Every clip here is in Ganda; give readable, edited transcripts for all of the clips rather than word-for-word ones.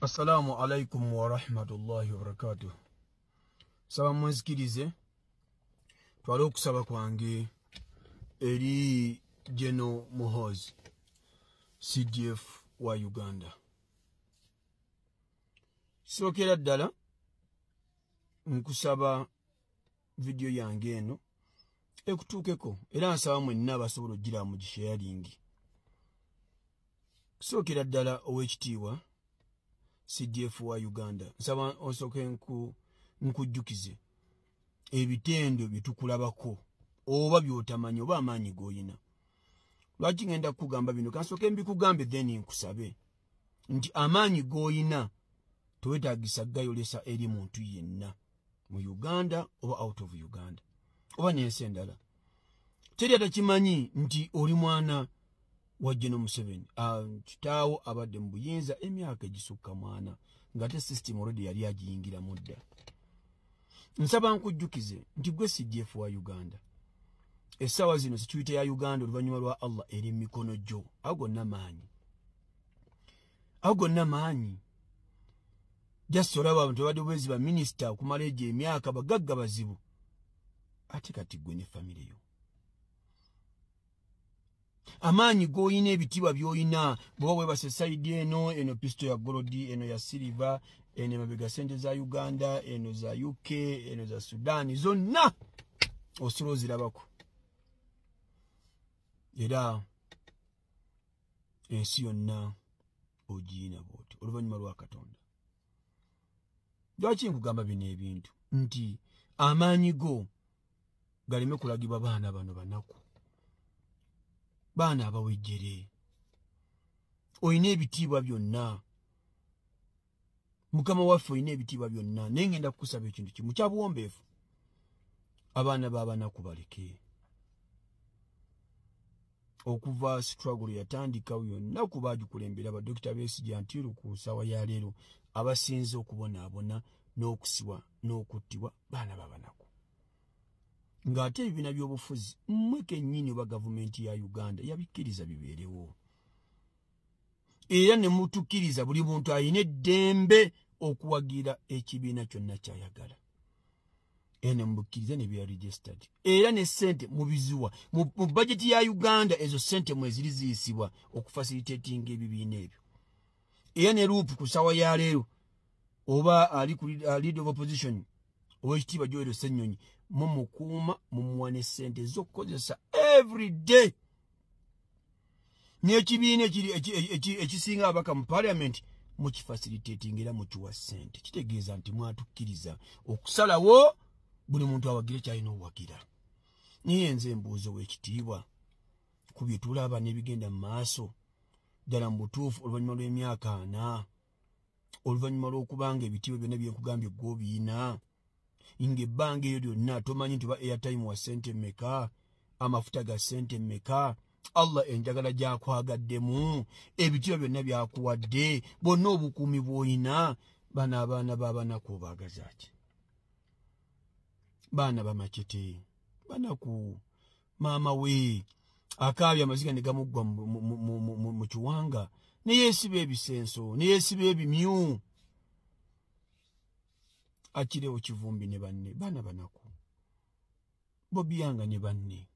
Assalamu alaikum wa rahmatullahi wa barakatuh. Saba munzikirize twale okusaba kwange eri General Muhoozi, CDF wa Uganda. Sookera ddala nkusaba vidiyo yange eno ekutuukeko, era nsaba mwenna abasobola okugira mu gisharing. Sookera ddala ow'ekitiibwa CDF wa Uganda, nsaba osooke nkujjukize ebitendo bye tukulabako oba by'otamanyi oba amaanyi g'oyina. Lwaki ngenda kukugamba bino? Kansooke mbikugambe then nkusabe nti amaanyi g'oyina tewetaagisa gayolesa eri muntu yenna mu Uganda oba out of Uganda oba n'ensi endala. Teri atakimanyi nti oli mwana wa General Museveni. Kitaawo abadde mu buyinza emyaka egisukka mwana, ng'ate system already yali agiyingiramu dda. Nsaba nkujjukize nti gwe CDF wa Uganda, essaawa zino security ya Uganda oluvannyuma lwa Allah eri mu mikono gyo. Ago gonna maanyi, ago gonna maanyi. Just olaba abantu babadde bwezi ba minisita okumala egyo emyaka, bagagga bazibu, ate kati gwe ne famire yo. Amaanyi g'oyina, ebitiibwa by'oyina, bw'oba weebase side eno, eno pistol ya gold, eno ya silver, eno emabega sente za Uganda, eno za UK, eno za Sudan, zonna osula ozirabako. Era ensi yonna ogiyina bw'otyo oluvannyuma lwa Katonda. Lwaki nkugamba bino ebintu? Nti amaanyi go galeme kulagibwa baana bano banaku, baana abawejjere. Olina ebitiibwa byonna, Mukama waffe, olina ebitiibwa byonna, naye ngenda kukusaba ekintu kimu kya buwombeefu: abaana b'abanaku baleke. Okuva struggle yatandikawo yonna, ku baagikulembera ba Dokita Besigye until ku ssaawa ya leero, abasinze okubonaabona n'okusibwa n'okuttibwa baana b'abanaku, ng'ate ebibiina by'obufuzi mmwe kennyini oba gavumenti ya Uganda yabikkiriza bibeerewo, era ne mutukkiriza buli muntu alina eddembe okuwagira ekibiina kyonna ky'ayagala, era ne mubukkiriza ne biba registered, era ne ssente mubiziwa mu bajeti ya Uganda. Ezo ssente mweziri ziyisibwa okufacilitatinga ebibiina ebyo. Era ne LOP ku ssaawa ya leero oba ali ku leader of opposition, owekitiibwa Joel Ssenyonyi, mumukuuma, mumuwa ne ssente ez'okukozesa every day, n'ekibiina ekisinga ababaka mu parliament mukifacilitating era mukiwa ssente. Kitegeeza nti mwatukkiriza okusalawo buli muntu awagire kyalina owagira. Naye nze embuuzo, w'ekitiibwa, ku bye tulaba n'ebigenda mu maaso, ddala mu butuufu oluvannyuma lw'emyaka 40, oluvannyuma lw'okubanga ebitiibwa byonna byenkugambye gw'obiina, ng'ebbanga eryo lyonna tomanyi nti oba airtime wa ssente mmeka, amafuta ga ssente mmeka, Allah enjagala gy'akwagaddemu, ebitiibwa byonna byakuwadde, bonna obukuumi bw'oyina, bano abaana b'abanaku obaagaza ki? Baana bamacete, banaku. Maama we akaabye amaziga ne gamuggwa mu kiwanga, neyeesiba ebisenso, neyeesiba ebimyu. Akirewo Kivumbi ne banne, baana banaku. Bobi Young ne banne,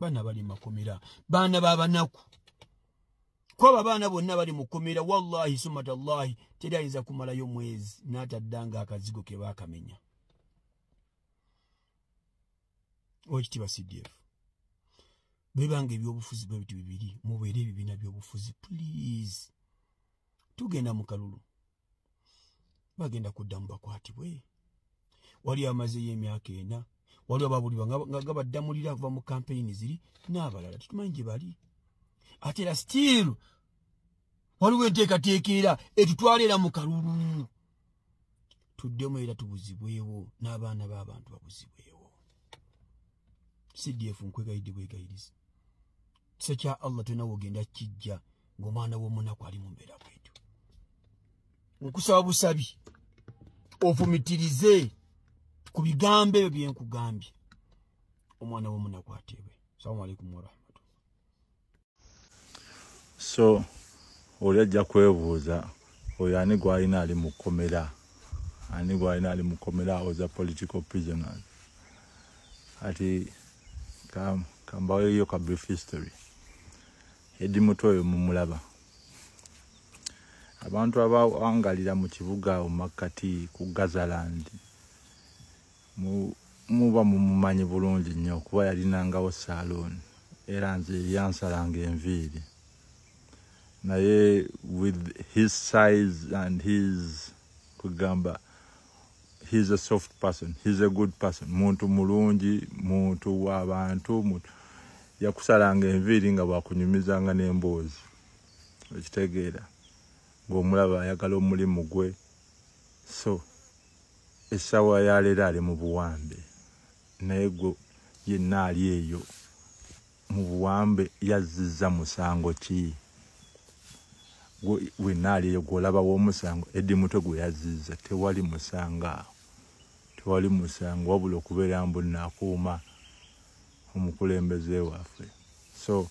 baana bali makomera, baana babanaku. Kwaba abaana bonna bali mukomera, wallahi summa tallahi, teri ayinza kumalayo mwezi n'ataddanga akazigo ke baakamenya. Owekitiibwa CDF, bwebanga ebyobufuzi bwe biti bibiri, mubeere ebibiina byobufuzi, please. Tugenda mu kalulu, bagenda kuddamu bakwatibwe. Wali amazeyo emyaka 4, waliwo ababulibwa nga baddamulira kuva mu kampeyini ziri, n'abalala tetumanyi gye bali. Ate era still waliwo enteekateeka era etutwala era mu kalulu, tuddemu era tubuzibwewo, n'abaana b'abantu babuzibwewo. CDF, nkwegayidde bwegayirizi, kisa kya Allah tolina wogenda kijja ng'omwana w'omunaku ali mu mbeera bwetyo. Nkusaba busabi ofumitirize ku bigambo ebyo bye nkugambye, omwana w'omunaku ateebwe. Assalamu alaikum warahmatullah. So oli ajja kwebuuza Oyo ani gwalina ali mu kkomera? Ani gwalina ali mu kkomera oza political prisoners? Ati kambaweyo ka brief history. Eddie Mutwe oyo mumulaba. Abantu abawangalira mu kibuga omumakkati ku Gazaland muba mumumanyi bulungi nnyo kuba yalinangawo saloon era nze yansalanga enviiri. Naye with his size and his kugamba, he's a soft person, he's a good person, muntu mulungi, muntu w'abantu, yakusalanga enviiri nga bwakunyumizanga n'emboozi, okitegeera, ng'omulaba ayagala omulimu gwe. So essaawa ya leero ali mu buwambe, naye gwe yenna ali eyo mu buwambe yazizza musango ki? Gwe wenna ali eyo gw'olabawo omusango Eddie Mutwe gwe yazizza, tewali musango awo, tewali musango wabula okubeera mbu naakuuma omukulembeze waffe. So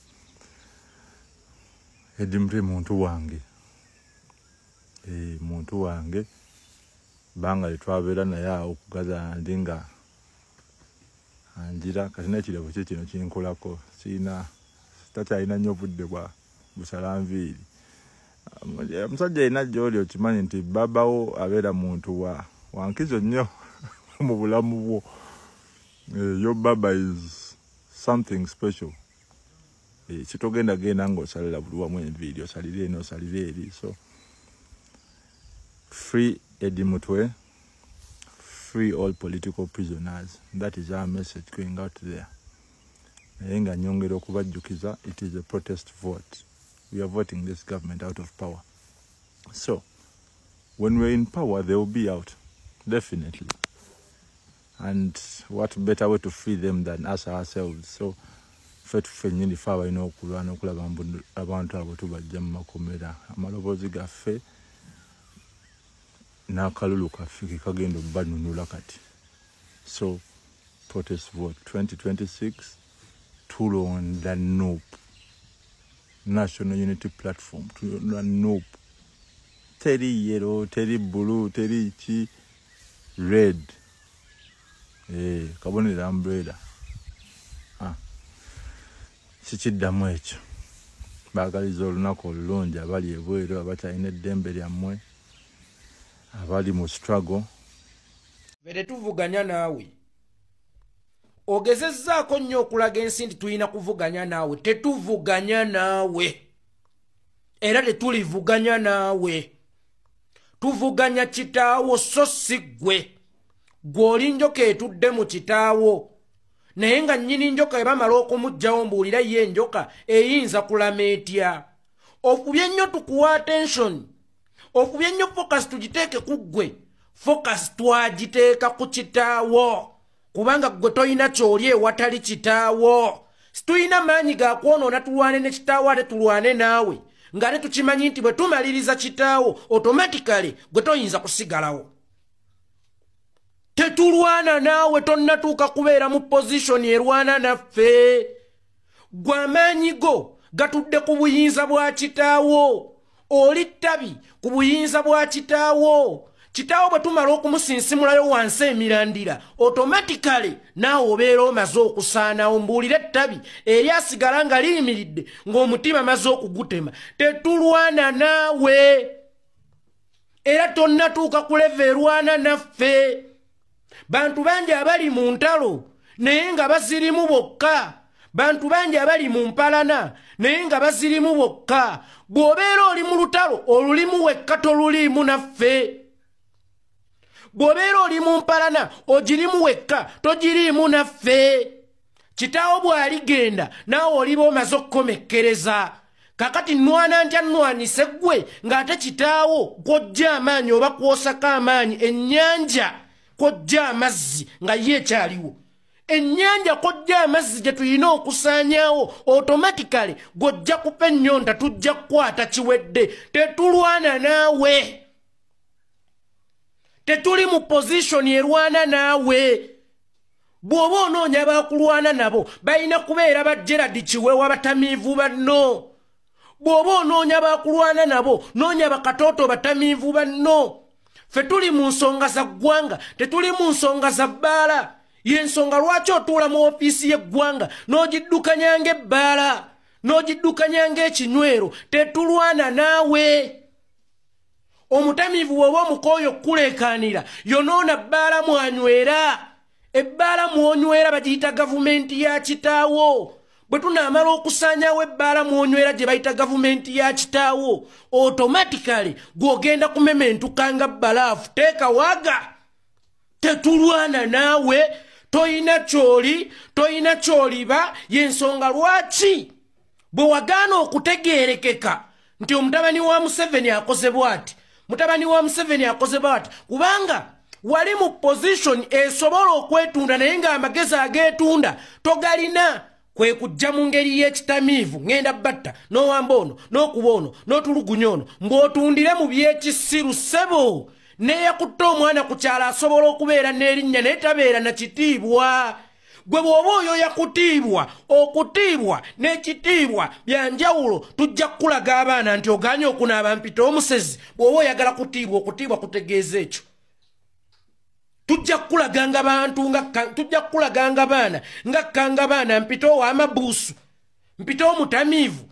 Eddie Mutwe muntu wange, muntu wange, banga lyetwabeera naye awo okugaza ndi nga anjira kati n'ekirabo kye kino kinkolako, sirina takyalina nnyo budde bwa busala nviiri. Omusajja yenna gy'oli okimanyi nti babawo abeera muntu wa wankizo nnyo mu bulamu bwo. Your baba is something special. Kitogenda genda ng'osalira buli wamu enviiri, osalire eno osalire eri. So free Eddie Mutwe, free all political prisoners. That is our message going out there. Naye nga nnyongera okubajjukiza, it is a protest vote. We are voting this government out of power. So when we're in power, they will be out, definitely. And what better way to free them than us ourselves? So ffe ffennyini ffe abalina okulwana okulaba mbu abantu abo tubajja mu makomera. Amaloboozi gaffe n'akalulu kaffe ke kagenda obbanunula kati. So protest vote 2026, tulonda NUP, National Unity Platform, tulonda NUP. Teri yellow, teri blue, teri ki, red. Kabonero umbrella. Sikiddamu ekyo. Baagaliza olunaku olulungi abali ebweru, abakyalina eddembe lyammwe, abali mu struggle. Ffe tetuvuganya naawe. Ogezezzaako nnyo okulaga ensi nti tulina kuvuganya naawe. Tetuvuganya naawe. Era tetulivuganya naawe. Tuvuganya kitaawo so si ggwe. Ggwe oli njoka etudde mu kitaawo. Naye nga nnyini njoka ebamala okumuggyawo mbuulira ye enjoka eyinza kulama etya. Ofubye nnyo tukuwa attention. Ofubye nnyo focus tugiteeke ku ggwe. Focus twagiteeka ku kitaawo. Kubanga ggwe toyina ky'oli ewatali kitaawo. Situyina maanyi ga kwonoona tulwane ne kitaawo ate tulwane naawe. Ng'ate tukimanyi nti bwe tumaliriza kitaawo automatically gwe toyinza kusigalawo. Tetulwana naawe, tonnatuuka kubeera mu position erwana naffe. Ggwe amaanyi go gatudde ku buyinza bwa kitaawo. Oli ttabi ku buyinza bwa kitaawo. Kitaawo bwe tumala okumusinsimulayo wansi emirandira, automatically naawe obeera omaze okusaanawo. Mbuulire ettabi eryasigala nga liyimiridde ng'omutima maze okugutema. Tetulwana naawe. Era tonnatuuka ku level erwana naffe. Bantu bangi abali mu ntalo naye nga bazirimu bokka. Bantu bangi abali mu mpalana naye nga bazirimu bokka. Bw'obeera oli mu lutalo olulimu wekka, toluliimu naffe. Bw'obeera oli mu mpalana ogirimu wekka, togiriimu naffe. Kitaawo bw'aligenda naawe oliba omaze okukomekkereza. Kakati nnwana ntya nnwanise ggwe ng'ate kitaawo kw'ojja amaanyi oba kw'osaka amaanyi? Ennyanja kw'ojja amazzi nga ye ekyaliwo. Ennyanja kw'ojja amazzi gye tulina okusaanyaawo, automatically gw'ojja kupa ennyonta tujja kukwata kiwedde. Tetulwana naawe. Tetuli mu position erwana naawe. Bw'oba onoonya bakulwana nabo balina kubeera ba Gerald Kiweewa batamiivu banno. Bw'oba onoonya bakulwana nabo, noonya bakatooto batamiivu banno. Ffe tuli mu nsonga za ggwanga, tetuli mu nsonga za bbaala. Y'ensonga lwaki otuula mu ofiisi y'eggwanga n'ogiddukanya ng'ebbaala, n'ogiddukanya ng'ekinywero. Tetulwana naawe. Omutamiivu bw'oba omukooyo okukuleekaanira, yonoona bbaala mwanywera. Ebbaala mwonywera bagiyita gavumenti ya kitaawo. Bwe tunaamala okusaanyaawo ebbaala mwonywera gye bayita gavumenti ya kitaawo, automatically gw'ogenda kumementuka nga bbalaafu. Teeka waga. Tetulwana naawe, toyina ky'oli, toyina ky'oliba. Y'ensonga lwaki bwe wagaana okutegeerekeka nti omutabani wa Museveni akoze bw'ati, mutabani wa Museveni akoze bw'ati, kubanga wali mu position esobola okwetunda naye ng'amagezi ageetunda togalina. Kwe kujja mu ngeri y'ekitamiivu, ŋŋenda batta n'owamba ono n'okuba ono n'otulugunya ono, mbw'otundire mu by'ekisiru. Ssebo, neeyakutta omwana ku kyalo asobola okubeera n'erinnya naye tabeera na kitiibwa. Gwe bw'oba oyo yakutiibwa, okutiibwa n'ekitiibwa bya njawulo. Tujja kukulaga abaana nti ogaanye okunaaba mpita omusezi. Bw'oba oyagala kutiibwa, okutiibwa kutegeeza ekyo. Tujja kukulaganga bantu nga tujja kukulaganga baana nga kkanga baana mpita ow'amabuusu, mpita omutamiivu.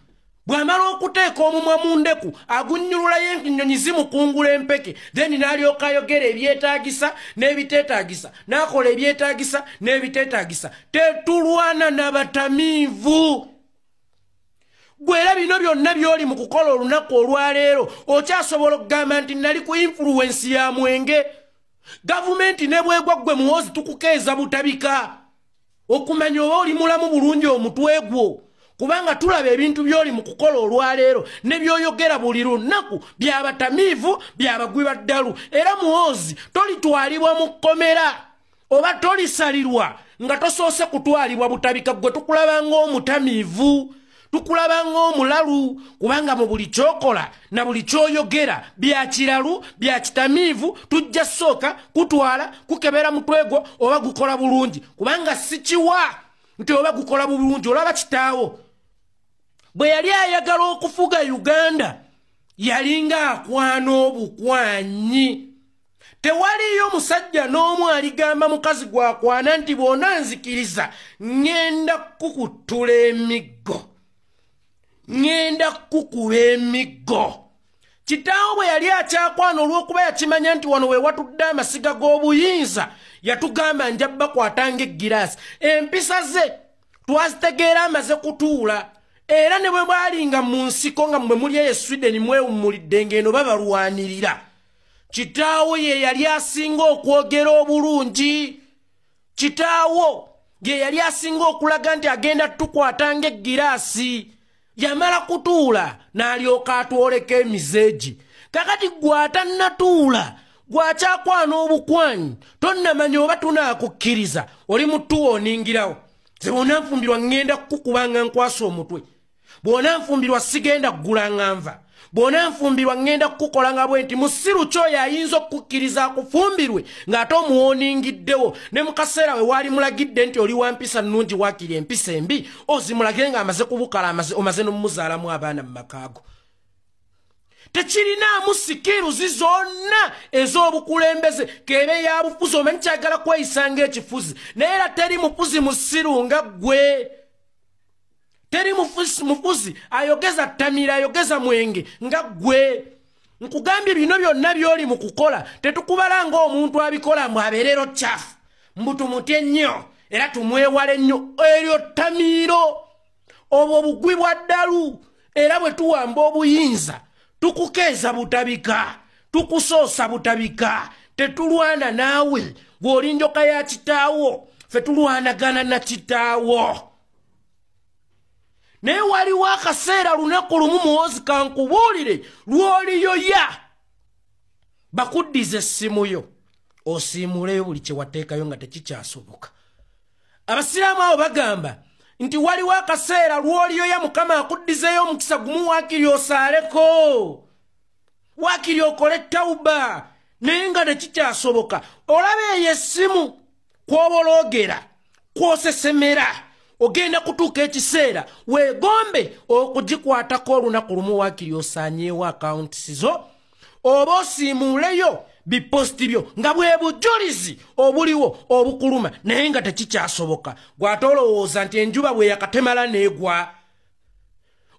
Bw'amala okuteeka omumwa mu ndeku agunnyululayo ennyonyi zimukungula empeke, then n'alyoka ayogera ebyetaagisa n'ebiteetaagisa, n'akola ebyetaagisa n'ebiteetaagisa. Tetulwana n'abatamiivu. Gwe era bino byonna by'oli mu kukola olunaku olwaleero okyasobola okugamba nti nali ku influence ya mwenge. Gavumenti ne bwegwa ggwe Muhoozi tukukeeza butabika okumanya oba oli mulamu bulungi omutwe gwo, kubanga tulaba ebintu by'oli mu kukola olwaleero ne by'oyogera buli lunaku by'abatamiivu, by'abagwi ba ddalu. Era Muhoozi tolitwalibwa mu kkomera oba tolisalirwa nga tosoose kutwalibwa butabika. Ggwe tukulaba ng'omutamiivu, tukulaba ng'omulalu, kubanga mu buli ky'okola na buli ky'oyogera bya kiralu, bya kitamiivu. Tujja sooka kutwala kukebera mutwe gwo oba gukola bulungi, kubanga si kiwa nti oba gukola bulungi. Olaba kitaawo bwe yali ayagala okufuga Uganda yalinga akwana obukwanyi. Tewaliyo musajja n'omu aligamba mukazi gw'akwana nti bw'onanzikiriza ŋŋenda kukuttula emiggo, ŋŋenda kukuba emiggo. Kitaawo bwe yali akyakwana, olw'okuba yakimanya nti wano we watudde amasiga g'obuyinza, yatugamba nja bakwata ng'eggiraasi. Empisa ze twazitegeera amaze kutuula. Era ne bwe bwalinga mu nsiko nga mmwe muli eyo Sweden mwewummulidde ng'eno babalwanirira, kitaawo ye yali asinga okwogera obulungi. Kitaawo ye yali asinga okulaga nti agenda tukwata ng'eggiraasi. Yamala kutuula n'alyoka atwoleka emizeegi. Kakati gwe atannatuula, gwakyakwana obukwanyi, tonnamanya oba tunaakukkiriza, oli mutuwa oningirawo. Nze bw'onanfumbirwa ŋŋenda kukukuba nga nkwasa omutwe, bw'onanfumbirwa sigenda ggula nga nva, bw'onanfumbirwa ŋŋenda kukukola nga bwe nti. Musiru kyoyo ayinza okukkiriza akufumbirwe ng'ate omuwooningiddewo. Ne mu kaseera we waali mulagidde nti oli wa mpisa nnungi, waakiri empisa embi ozimulagire ng'amaze kubukala, omaze n'omumuzaalamu abaana mu makaago. Tekirinaamu sikiruzi zonna ez'obukulembeze k'ebe ya bufuzi. Omanyi kyagala kweyisa ng'ekifuzi, naye era teri mufuzi musiru nga ggwe. Teri mufuzi ayogeza ttamira, ayogeza mwenge nga ggwe. Nkugambye bino byonna by'oli mu kukola tetukubala ng'omuntu abikola mbu abeerero kyafu, mbu tumutye nnyo era tumwewale nnyo. Eryo ttamiiro, obwo bugwi bwa ddalu. Era bwe tuwamba obuyinza tukukeeza butabika, tukusoosa butabika. Tetulwana naawe, gw'oli njoka ya kitaawo, ffe tulwanagana na kitaawo. Naye waliwo akaseera lunaku lumu, Muhoozi, kankubuulire, lw'oliyoya bakuddiza essimu yo osiimuleyo buli kye wateekayo nga tekikyasoboka. Abasiraamu abo bagamba nti waliwo akaseera lw'oliyoya Mukama akuddizeeyo omukisa gumu, waakiri osaaleko, waakiri okole tawuba, naye nga tekikyasoboka. Olaba eyo essimu kw'oboloogera, kw'osesemera, Ogenda kutuuka ekiseera weegombe okugikwatako olunaku lumu, waakiri osaanyeewo akawunti zo oba osiimuuleyo bipositi byo nga bwe bujulizi obuliwo obukuluma, naye nga tekikyasoboka. Gw'ate olowooza nti enjuba bwe yakatemala n'egwa.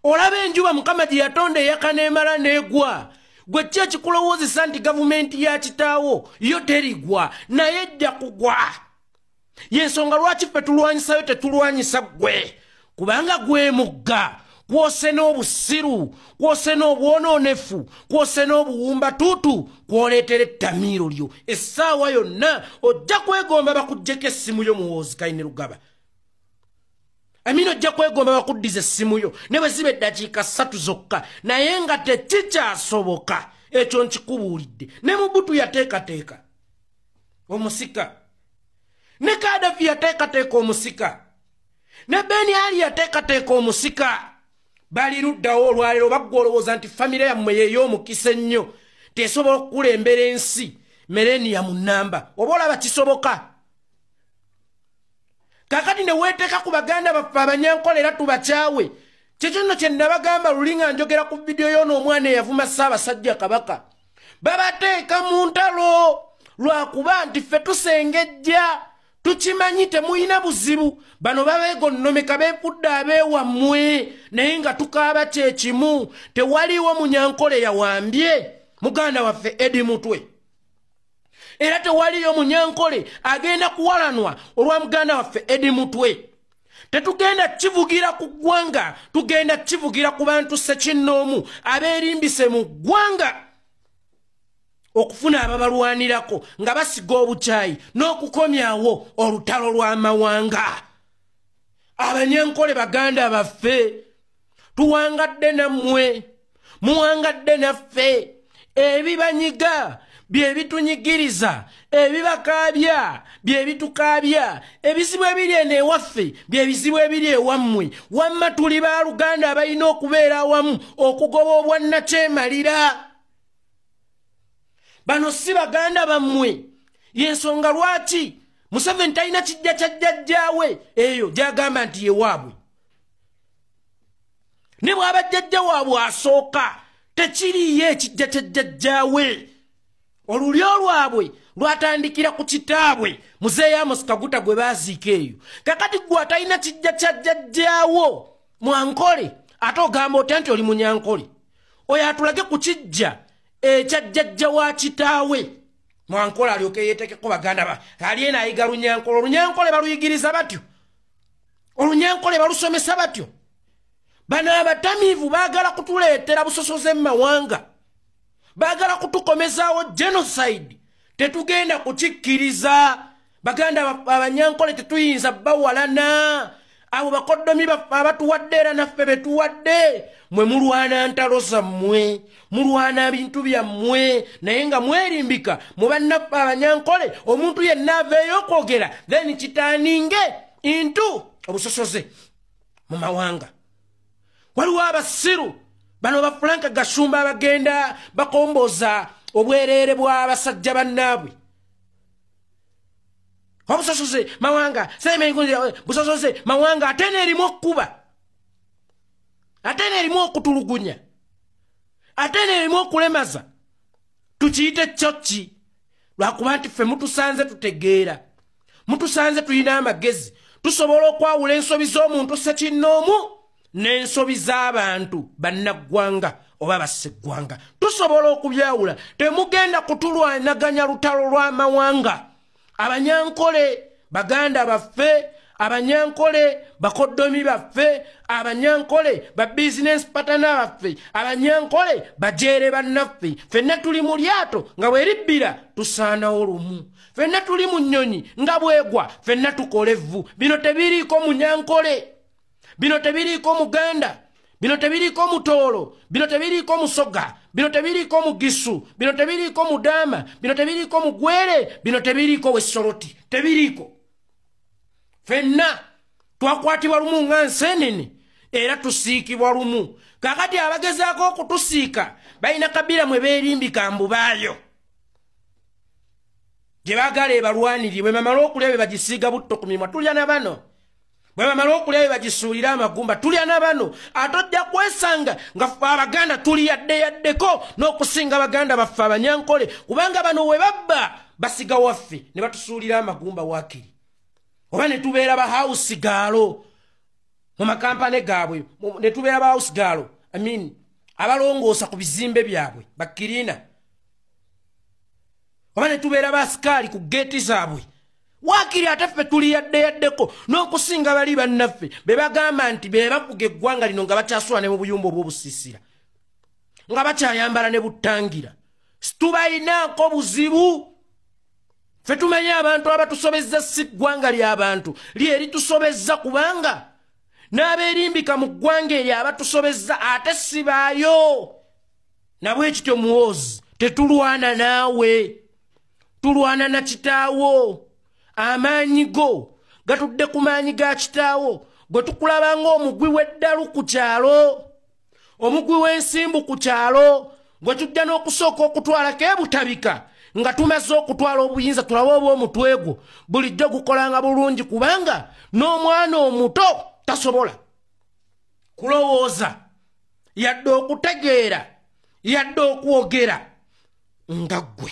Olaba enjuba Mukama gye yatonda eyaka n'emala n'egwa. Gwe ki ekikulowoozesa nti gavumenti ya kitaawo yo terigwa, naye ejja kugwa? Yensonga lwaki ffe tulwanyisayo, tetulwanyisa ggwe, kubanga gwe mugga kwose n'obusiru, kwose n'obwonoonefu, kwose n'obuwumbatuutu, kwoleetera ettamiiro lyo. Essaawa yonna ojja kwegomba bakuggyeko essimu yo, Muhoozi Kainerugaba. Amina, ojja kwegomba bakuddiza essimu yo ne bwe ziba eddakiika 3 zokka, naye nga tekikyasoboka. Ekyo nkikubuulidde. Ne Mobutu yateekateeka omusika, ne Kadafi yateekateeka omusika, ne Ben Ali yateekateeka omusika. Bali luddawo olwaleero baggwa olowooza nti famire yammwe yeey'omukisa ennyo, tesobola okukulembera ensi millennia mu nnamba. Oba olaba kisoboka? Kakati ne weeteeka ku baganda baffe Abanyankole era tubakyawe. Kikyo nno kye nabagamba luli nga njogera ku vidiyo y'ono omwana eyavuma Ssaabasajja Kabaka. Babateeka mu ntalo lwakuba nti ffe tusengejja, tukimanyi temulina buzibu. Bano babeegonnomeka beefudde abeewammwe, naye nga tukaaba kyekimu. Tewaliwo Munyankole yawambye muganda waffe Eddie Mutwe, era tewaliyo Munyankole agenda kuwalanwa olwa muganda waffe Eddie Mutwe. Tetugenda kivugira ku ggwanga, tugenda kivugira ku bantu ssekinnoomu abeerimbise mu ggwanga okufuna ababalwanirako nga basiga obukyayi n'okukomyawo olutalo lw'amawanga. Abanyankole baganda baffe, tuwangadde nammwe, muwangadde naffe. Ebibanyiga bye bitunyigiriza, ebibakaabya bye bitukaabya, ebizibu ebiri eno ewaffe bye bizibu ebiri ewammwe. Wamma tuli baaluganda abalina okubeera awamu okugoba obwannakyemalira. Bano si baganda bammwe. Yensonga lwaki Museveni talina kijja kya jjajjaawe eyo gy'agamba nti ye waabwe. Ne bw'aba jjajja waabwe asooka, tekiriiyo ekijja kya jjajjaawe. Olulyo lwabwe lwatandikira ku kitaabwe Muzeeyi Amos Kaguta gwe baaziika eyo. Kakati gwe atalina kijja kya jjajjaawo Mwankole, ate ogamba otya nti oli Munyankole? Oyo atulage ku kijja ekya jjajja wa kitaawe Mwankole alyoke yeetekeko baganda ba ali eno ayiga Lunyankole. Olunyankole baluyigiriza batyo, Olunyankole balusomesa batyo. Bano abatamiivu baagala kutuleetera busosoze mu mawanga, baagala kutukomezaawo genocide. Tetugenda kukikkiriza. Baganda Abanyankole tetuyinza bawalana. Abo bakoddomi baffe abatuwadde era naffe betuwadde. Mwe mulwana ntalo zammwe, mulwana bintu byammwe, naye nga mwerimbika mu bannaffe Abanyankole. Omuntu yenna aveeyo okwogera then kitaaninge into obusosoze mu mawanga. Waliwo abasiru bano ba Frank Gashumba abagenda bakomboza obwereere bw'abasajja bannaabwe. Obusosoze mawanga, busosoze mawanga, ate n'erimu okkuba, ate n'erimu okutulugunya, ate n'erimu okulemaza. Tukiyite kyoki? Lwakuba nti ffe mutusanze tutegeera, mutusanze tulina amagezi, tusobola okwawula ensobi z'omuntu ssekinnoomu n'ensobi z'abantu bannaggwanga oba basseggwanga. Tusobola okubyawula. Temugenda kutulwanaganya lutalo lw'amawanga. Abanyankole baganda baffe, Abanyankole bakoddomi baffe, Abanyankole ba business partner baffe, Abanyankole bajeere bannaffe. Ffenna tuli mu lyato nga bweribbira tusaanawo lumu, ffenna tuli mu nnyonyi nga bwegwa ffenna tukola evvu. Bino tebiriiko Munyankole, bino tebiriiko Muganda, bino tebiriiko Mutoolo, bino tebiriiko Musoga, bino tebiriiko Mugisu, bino tebiriiko Mudaama, bino tebiriiko Mugwere, bino tebiriiko Wessoloti, tebiriiko. Ffenna twakwatibwa lumu nga nseenene era tusiikibwa lumu. Kakati abagezaako okutusiika balina kabira mwe beerimbika mbubaayo gye baagala ebalwanirire. Bwe bamala okulya be bagisiiga butto ku mimwa. Tulya na bano, Bwe bamala okulya bagisuulira amagumba. Tulya na bano, ate ojja kwesanga nga ffe Abaganda tuli yadde yaddeko n'okusinga baganda baffe Abanyankole, kubanga bano we babba basiga waffe ne batusuulira amagumba waakiri, oba ne tubeera ba house girl mu makampane gaabwe, ne tubeera ba house girl, I mean abalongoosa ku bizimbe byabwe bakkirina, oba ne tubeera basikaali ku geeti zaabwe. Waakiri ate ffe tuli yadde yaddeko n'okusinga bali bannaffe be bagamba nti be bafuga eggwanga lino, nga bakyasula ne mu buyumba obw'obusiisira, nga bakyayambala ne buttangira. Situbalinaako buzibu. Ffe tumanyi abantu abatusobezza si ggwanga ly'abantu lyeritusobezza, kubanga n'abeerimbika mu ggwanga eryo abatusobezza ate sibaayo. Nabwe kityo Muhoozi, tetulwana naawe, tulwana na kitaawo. Amaanyi go gatudde ku maanyi ga kitaawo, gwe tukulaba ng'omugwi w'eddalu ku kyalo, omugwi w'ensimbu ku kyalo, gwe tujja n'okusooka okutwalako ebutabika nga tumaze okutwala obuyinza, tulabe oba omutwe gwo bulijjo gukolanga bulungi, kubanga n'omwana omuto tasobola kulowooza yadde okutegeera yadde okwogera nga ggwe.